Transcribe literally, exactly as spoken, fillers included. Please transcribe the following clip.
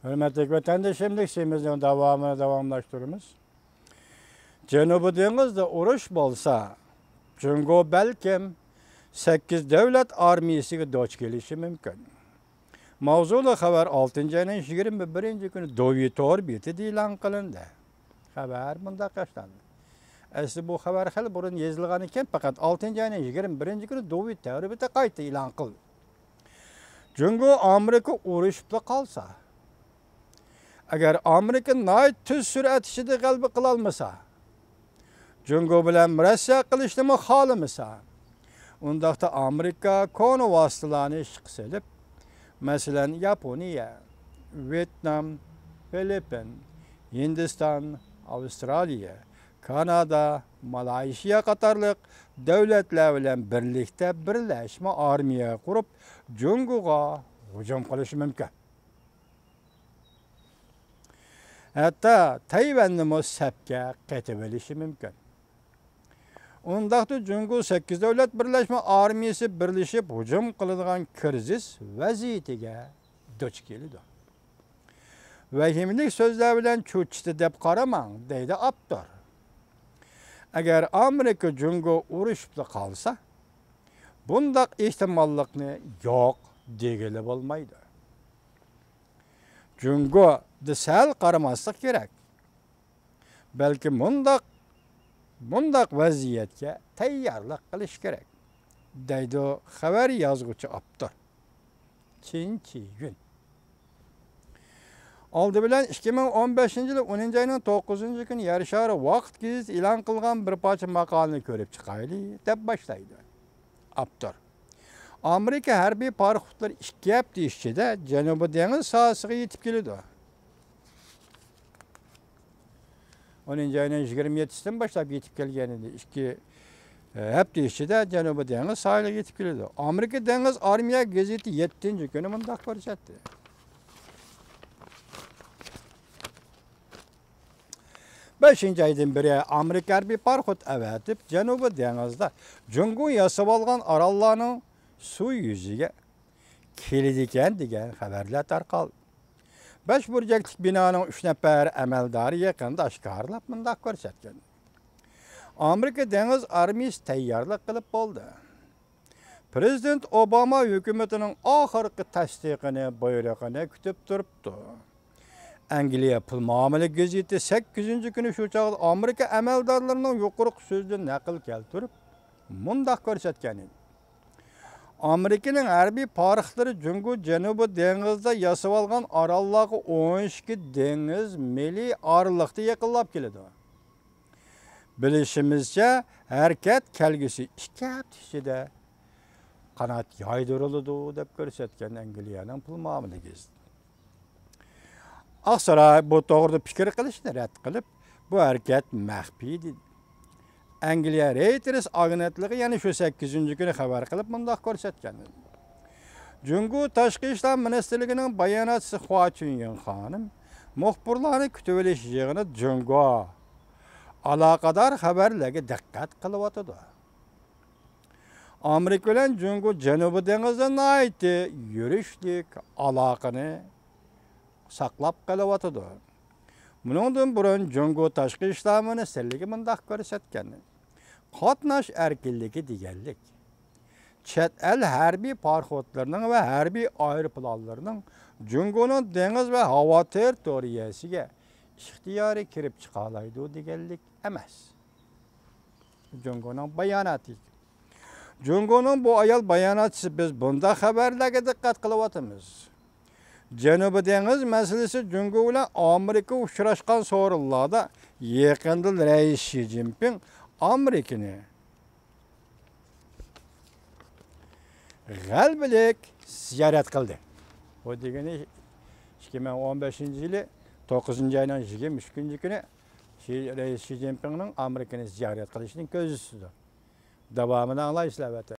ھۆرمەتلىك ۋەتەندىشىم، لېكسىيىمىزنىڭ داۋامىنى داۋاملاشتۇرىمىز. جەنۇبىي دېڭىزدا ئۇرۇش بولسا، جۇڭگو بەلكىم سەككىز دۆلەت ئارمىيىسىگە دۇچ كېلىشى مۇمكىن. ماۋزۇلۇق خەۋەر ئالتىنچى ئاينىڭ يىگىرمە بىرىنچى كۈنى دوۋي تور بېتىدە ئېلان قىلىندى. خەۋەر مۇنداق باشلاندى. ئەسلى بۇ خەۋەر خېلى بۇرۇن يېزىلغان ئىكەن، پەقەت ئالتىنچى ئاينىڭ يىگىرمە بىرىنچى كۈنى دوۋي تور بېتى قايتا ئېلان قىلدى. جۇڭگو ئامېرىكا ئۇرۇشۇپلا قالسا، ئەگەر ئامېرىكا ناھايىتى تېز سۈرئەت ئىچىدە غەلىبە قىلالمىسا، جۇڭگو بىلەن مۇرەسسە قىلىشنىمۇ خالىمىسا، ئۇنداقتا ئامېرىكا كونا ۋاسىتىلارنى ئىشقا سېلىپ، مەسىلەن، ياپونىيە، ۋيېتنام، فىلىپپىن، ھىندىستان، ئاۋسترالىيە، كانادا، مالايشىيا قاتارلىق دۆلەتلەر بىلەن بىرلىكتە بىرلەشمە ئارمىيە قۇرۇپ، جۇڭگوغا ھۇجۇم قىلىشى مۇمكىن. ھەتتا تەيۋەننىمۇ سەپكە قېتىۋېلىشى مۇمكىن. ئۇنداقتا جۇڭگو سەككىز دۆلەت بىرلەشمە ئارمىيىسى بىرلىشىپ ھۇجۇم قىلىدىغان كىرىزىس ۋەزىيىتىگە دۇچ كېلىدۇ. ۋەھىمىلىك سۆزلەر بىلەن چۆچۈتتى دەپ قارىماڭ، دەيدۇ ئاپتور. ئەگەر ئامېرىكا جۇڭگو ئۇرۇشۇپلا قالسا، بۇنداق ئېھتىماللىقنى يوق دېگىلى بولمايدۇ. جۇڭگودا سەل قارىماسلىق كېرەك. بەلكى مۇنداق، مۇنداق ۋەزىيەتكە تەييارلىق قىلىش كېرەك، دەيدۇ خەۋەر يازغۇچى ئاپتور چىن چىيۈن. ئالدى بىلەن ئىككى مىڭ ئون بەشىنچى يىل ئونىنچى ئاينىڭ توققۇزىنچى كۈنى يەر شارى ۋاقىت گېزىتى ئېلان قىلغان بىر پارچە ماقالىنى كۆرۈپ چىقايلى، دەپ باشلايدۇ ئاپتور. ئامېرىكا ھەربىي پاراخوتلىرى ئىككى ھەپتە ئىچىدە جەنۇبىي دېڭىز ساھەسىگە يېتىپ كېلىدۇ. ئونىنچى ئاينىڭ يىگىرمە يەتتىسىدىن باشلاپ يېتىپ كەلگەن ئىدى. ئىككى، ئە، ھەپتە ئىچىدە جەنۇبىي دېڭىز ساھىلىغا يېتىپ كېلىدۇ. ئامېرىكا دېڭىز ئارمىيە گېزىتى يەتتىنچى كۈنى مۇنداق كۆرسەتتى. بەشىنچى ئايدىن بېرى ئامېرىكا ھەربىي پاراخوت ئەۋەتىپ، جەنۇبىي دېڭىزدا جۇڭگو ياسىۋالغان ئاراللارنىڭ سۇ يۈزىگە كېلىدىكەن دېگەن خەۋەرلەر تارقالدى. بەش بۇرجەكلىك بىنانىڭ ئۈچ نەپەر ئەمەلدارى يېقىندا ئاشكارىلاپ مۇنداق كۆرسەتكەن: ئامېرىكا دېڭىز ئارمىيىسى تەييارلىق قىلىپ بولدى. پىرېزىدېنت ئوباما ھۆكۈمىتىنىڭ ئاخىرقى تەستىقىنى، بۇيرۇقىنى كۈتۈپ تۇرۇپتۇ. ئەنگلىيە پۇل مۇئامىلە گېزىتى سەككىزىنچى كۈنى شۇ چاغدا ئامېرىكا ئەمەلدارلىرىنىڭ يۇقىرىقى سۆزىدىن نەقىل كەلتۈرۈپ، مۇنداق كۆرسەتكەن ئىدى: ئامېرىكىنىڭ ھەربىي پاراخوتلىرى جۇڭگو جەنۇبىي دېڭىزدا ياسىۋالغان ئاراللارغا ئون ئىككى دېڭىز مىلى ئارىلىقتا يېقىنلاپ كېلىدۇ. بىلىشىمىزچە، ھەرىكەت كەلگۈسى ئىككى ھەپتە ئىچىدە قانات يايدۇرۇلىدۇ، دەپ كۆرسەتكەن ئەنگلىيەنىڭ پۇل مۇئامىلە گېزىتى. ئاقساراي بۇ توغرىدا پىكىر قىلىشنى رەت قىلىپ، بۇ ھەرىكەت مەخپىي، دېدى. ئەنگلىيە رېيتېرس ئاگېنتلىقى يەنە شۇ سەككىزىنچى كۈنى خەۋەر قىلىپ مۇنداق كۆرسەتكەن. جۇڭگو تاشقى ئىشلار مىنىستىرلىكىنىڭ باياناتچىسى خۇا چۈنيىڭ خانىم مۇخبىرلارنى كۈتۈۋېلىش يىغىنىدا جۇڭگو ئالاقىدار خەۋەرلەرگە دىققەت قىلىۋاتىدۇ. ئامېرىكا بىلەن جۇڭگو جەنۇبىي دېڭىزدا ناھايىتى يۈرۈشلۈك ئالاقىنى ساقلاپ قېلىۋاتىدۇ. بۇنىڭدىن بۇرۇن جۇڭگو تاشقى ئىشلار مىنىستىرلىكى مۇنداق كۆرسەتكەن: قاتناش ئەركىنلىكى دېگەنلىك، چەت ئەل ھەربىي پاراخوتلىرىنىڭ ۋە ھەربىي ئايروپىلانلىرىنىڭ جۇڭگونىڭ دېڭىز ۋە ھاۋا تېررىتورىيەسىگە ئىختىيارىي كىرىپ چىقالايدۇ دېگەنلىك ئەمەس. جۇڭگونىڭ باياناتى. جۇڭگونىڭ بۇ ئايال باياناتچىسى: بىز بۇنداق خەۋەرلەرگە دىققەت قىلىۋاتىمىز. جەنۇبىي دېڭىز مەسىلىسى جۇڭگو بىلەن ئامېرىكا ئۇچراشقان سورۇنلاردا يېقىندىلا رەئىس شى جىنپىڭ ئامېرىكىنى غەلىبىلىك زىيارەت قىلدى. بۇ دېگىنى ئىككى مىڭ ئون بەشىنچى يىلى توققۇزىنچى ئاينىڭ يىگىرمە ئۈچىنچى كۈنى شى، رەئىس شى جىنپىڭنىڭ ئامېرىكىنى زىيارەت قىلىشىنىڭ كۆزىتىسىدۇر. داۋامىنى ئاڭلايسىلەر، ۋەتەن.